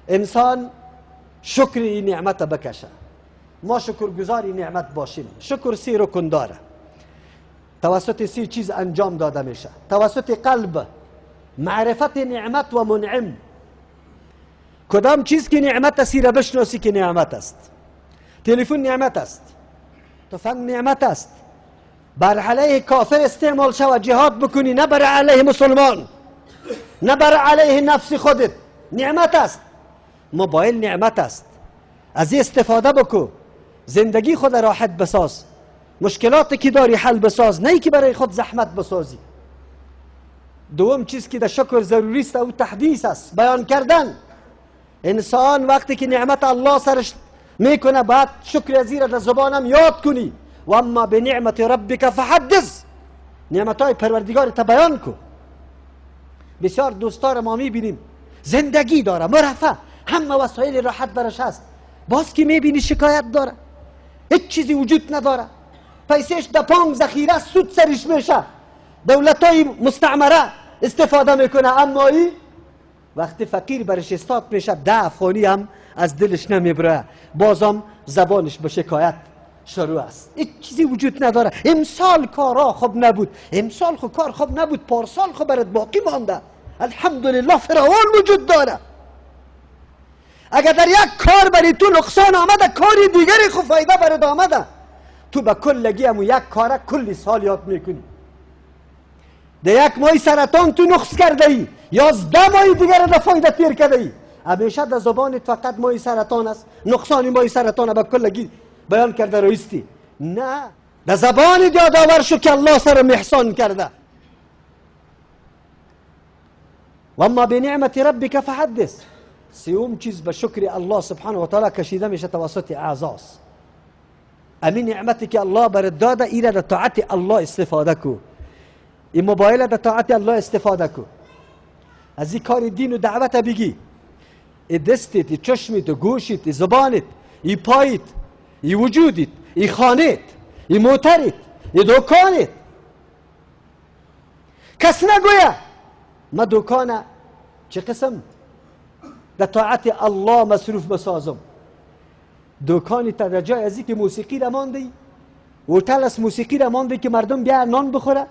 انسان شکر این نعمت بکشه. ما شکرگزار این نعمت باشیم. شکر سه رکن داره، توسط سه چیز انجام داده میشه. توسط قلب، معرفت نعمت و منعم. کدام چیز که نعمت است را بشناسی که نعمت است. تلفن نعمت است، تفنگ نعمت است. بر علیه کافر استعمال شود جهاد بکنی، نه بر علیه مسلمان، نه بر علیه نفس خودت. نعمت است. موبایل نعمت است، از این استفاده بکو، زندگی خود راحت بساز، مشکلاتی که داری حل بساز، نه که برای خود زحمت بسازی. دوم چیز که در شکر ضروری است او تحدیث است، بیان کردن. انسان وقتی که نعمت الله سرش میکنه باید شکر از را در زبانم یاد کنی. و اما به نعمت ربک فحدث، نعمت های پروردگار تا بیان کن. بسیار دوستار ما میبینیم زندگی داره، مرفه، همه وسایل راحت برش هست، باز که میبینی شکایت داره، هیچ چیزی وجود نداره، پیسهش در پانک ذخیره، سود سرش میشه، دولت های مستعمره استفاده میکنه، اما ای وقتی فقیر برش استاد میشه 10 افغانی هم از دلش نمیبره، بازم زبانش به شکایت شروع است. هیچ چیزی وجود نداره. امسال کارا خوب نبود، امسال خو کار خوب نبود، پارسال خو برات باقی مانده، الحمدلله فراوان وجود داره. اگر در یک کار برای تو نقصان آمده، کار دیگری خو فایده برات آمده، تو به کلگی همون یک کار کلی سال یاد میکنی. در یک ماه سرطان تو نقص کرده ای، 11 ماه دیگر در فایده تیر کرده ای. همیشه در زبانت فقط ماه سرطان است، نقصان ماه سرطان به کلگی بیان کرده رویستی. نه، در زبان یادآور شو که الله سر احسان کرده. و اما به نعمت ربک فحدث. سوم چیز به شکر الله سبحانه و تعالی کشیده میشه توسط اعضاست. امین نعمتی که الله برات داده ایره در طاعت الله استفاده کو. این موبایل در طاعت الله استفاده کو. از این کار دین و دعوت بگی. ای دستت، ای چشمت، ای گوشت، ای زبانت، ای پایت، ای وجودت، ای خانت، ای موترت، ای دکانت. کس نگویه ما دکانه چه قسم در طاعت الله مصروف بسازم. دکانی تا در جای ازی که موسیقی را مانده، هتل از موسیقی را مانده که مردم بیا نان بخوره،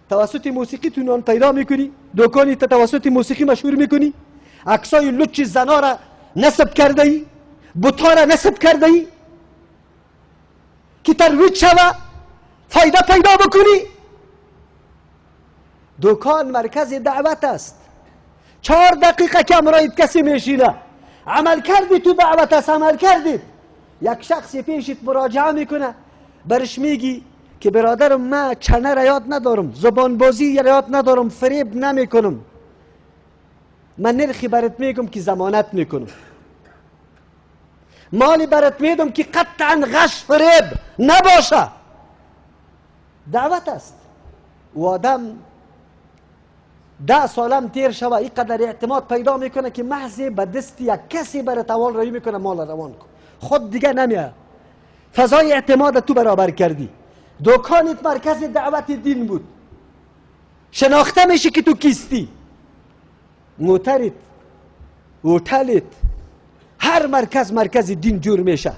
توسط موسیقی تو نان پیدا میکنی، دکانی تا توسط موسیقی مشهور میکنی، عکسای لچ زنا را نصب کرده ای، بتا را نصب کرده ای که ترویج شوه، فایده پیدا بکنی. دکان مرکز دعوت است. 4 دقیقه که امرایت کسی میشینه، عمل کردی تو دعوت است، عمل کردید. یک شخصی پیشت مراجعه میکنه، برش میگی که برادرم من چنه را یاد ندارم، زبان بازی را یاد ندارم، فریب نمیکنم، من نرخی برات میگم که ضمانت میکنم، مالی برات میدم که قطعا غش فریب نباشه. دعوت است. و آدم 10 سالم تیر شوه اینقدر اعتماد پیدا میکنه که محض به دست یک کسی برای توال روی میکنه، مال روان کن، خود دیگه نمیاد. فضای اعتماد تو برابر کردی. دکانت مرکز دعوت دین بود، شناخته میشی که تو کیستی. موترت، هتلت، هر مرکز مرکز دین جور میشه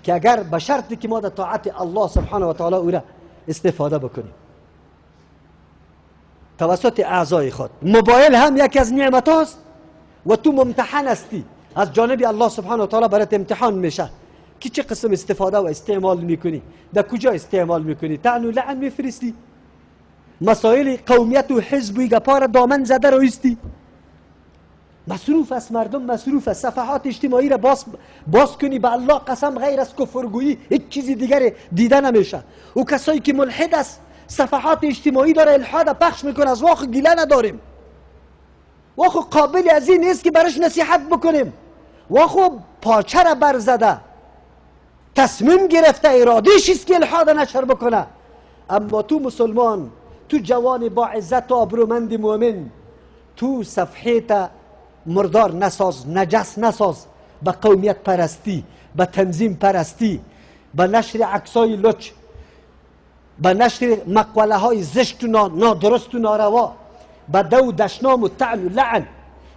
که اگر به شرطی که ما در طاعت الله سبحانه و تعالی او را استفاده بکنیم توسط اعضای خود. موبایل هم یکی از نعمت هاست و تو ممتحن هستی، از جانب الله سبحانه و تعالی برات امتحان میشه که چه قسم استفاده و استعمال میکنی، در کجا استعمال میکنی. طعن و لعن میفرستی، مسائل قومیت و حزب و گپار دامن زده رویستی. مصروف است مردم، مصروف است. صفحات اجتماعی را باز کنی، به الله قسم غیر از کفرگویی هیچ چیزی دیگر دیده نمیشه. او کسایی که ملحد است صفحات اجتماعی داره الحاد پخش میکنه، از واخ گیله نداریم، واخ قابل از این نیست که برش نصیحت بکنیم، واخ پاچه را برزده، تصمیم گرفته، ارادهش است که الحاد نشر بکنه. اما تو مسلمان، تو جوان با عزت و آبرومند مؤمن، تو صفحه تا مردار نساز، نجس نساز، به قومیت پرستی، به تنظیم پرستی، به نشر عکسای لچ، به نشر مقوله های زشت و نادرست و ناروا، به دو دشنام و طعن و لعن.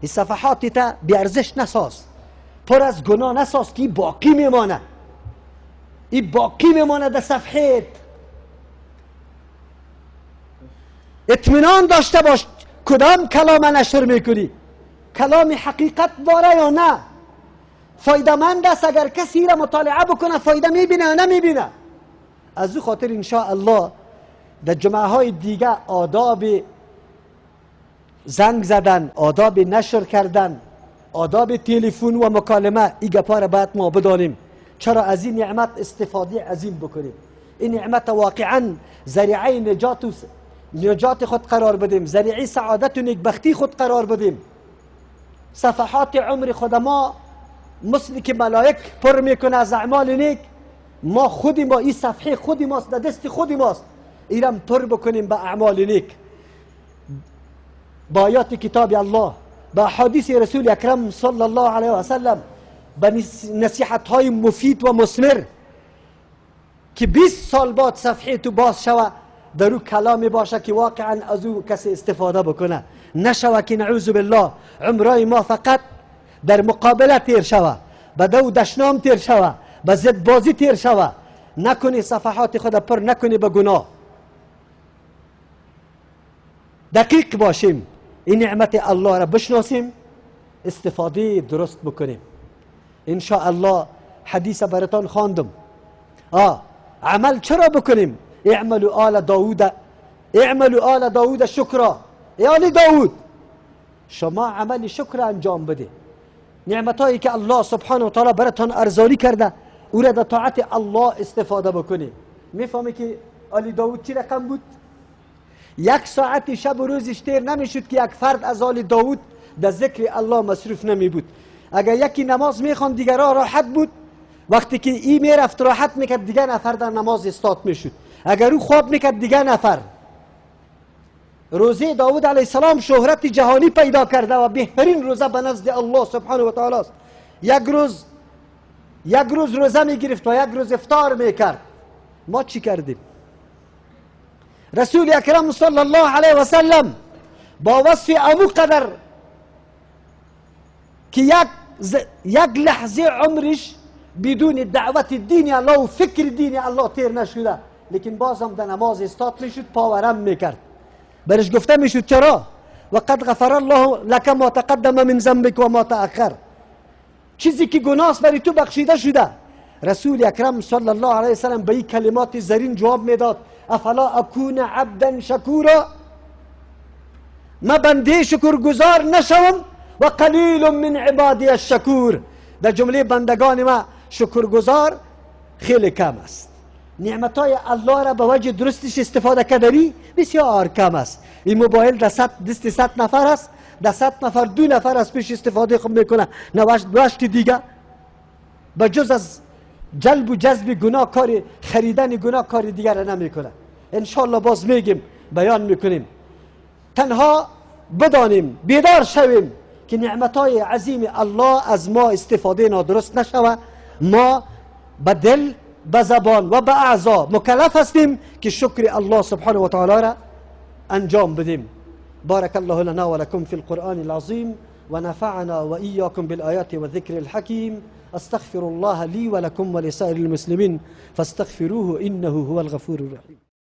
این صفحات تا بیارزش نساز، پر از گناه نساز که باقی میمانه، این باقی میمانه در صفحت. اطمینان داشته باش کدام کلام نشر میکنی، کلام حقیقت داره یا نه، فایده مند است. اگر کسی را مطالعه بکنه فایده میبینه یا نمیبینه. از او خاطر انشاءالله در جمعه های دیگه آداب زنگ زدن، آداب نشر کردن، آداب تلفن و مکالمه، این گپا را باید ما بدانیم. چرا از این نعمت استفاده عظیم بکنیم؟ این نعمت واقعا ذریعه نجات و نجات خود قرار بدیم، ذریعه سعادت و نیکبختی خود قرار بدیم. صفحات عمر خود ما مثل که ملائک پر میکنه از اعمال نیک، ما خودی ما این صفحه خودی ماست، در دست خودی ماست، ایرم پر بکنیم به اعمال نیک، با آیات کتاب الله، با حدیث رسول اکرم صلی الله علیه و سلم، به نصیحت های مفید و مثمر که 20 سال بعد صفحه تو باز شوه در او کلامی باشه که واقعا از او کسی استفاده بکنه. نشوه که نعوذ بالله عمرای ما فقط در مقابله تیر شوه، به دو دشنام تیر شوه، به ضد بازی تیر شوه. نکنی صفحات خود پر نکنی به گناه. دقیق باشیم، این نعمت الله را بشناسیم، استفاده درست بکنیم. ان شاء الله حدیث براتان خواندم. عمل چرا بکنیم؟ اعملوا آل داوود، اعملوا آل داوود شکرا. ای آل داوود، شما عمل شکر انجام بده. نعمتهایی که الله سبحانه و تعالی براتان ارزانی کرده او را در طاعت الله استفاده بکنی. میفهمی که آل داوود چی رقم بود؟ یک ساعت شب و روزش تیر نمیشد که یک فرد از آل داوود در ذکر الله مصروف نمی بود. اگر یکی نماز میخوان دیگرها راحت بود، وقتی که ای میرفت راحت میکرد دیگر نفر در نماز استاد میشد. اگر او خواب میکرد دیگر نفر. روزه داود علیه السلام شهرت جهانی پیدا کرده و بهترین روزه به نزد الله سبحانه و تعالی است. یک روز روزه میگرفت و یک روز افطار میکرد. ما چی کردیم؟ رسول اکرم صلی الله علیه و سلم با وصف امو قدر که یک لحظه عمرش بدون دعوت دین الله و فکر دین الله تیر نشده، لیکن بازم در نماز استاد میشد، پاورم میکرد. برش گفته میشد چرا؟ و قد غفر الله لك ما تقدم من ذنبك و ما تأخر. چیزی که گناه برای تو بخشیده شده. رسول اکرم صلی الله علیه وسلم به این کلمات زرین جواب میداد: افلا اکون عبدا شکورا، ما بنده شکرگزار نشوم؟ و قلیل من عبادی الشکور. در جمله بندگان ما شکرگزار خیلی کم است. نعمتهای الله را به وجه درستش استفاده کردنی بسیار کم است. این موبایل در دست 100 نفر است، در 100 نفر 2 نفر از پیش استفاده خوب میکنه، 98 دیگه به جز از جلب و جذب گناه، کار خریدن گناه، کار دیگر را نمیکنه. انشالله باز میگیم، بیان میکنیم. تنها بدانیم، بیدار شویم که نعمتهای عظیم الله از ما استفاده نادرست نشوه. ما به دل، به زبان و به اعضا مکلف هستیم که شکر الله سبحانه و تعالی را انجام بدیم. بارك الله لنا ولكم في القرآن العظيم ونفعنا وإياكم بالآيات والذكر الحكيم. أستغفر الله لي ولكم ولسائر المسلمين فاستغفروه إنه هو الغفور الرحيم.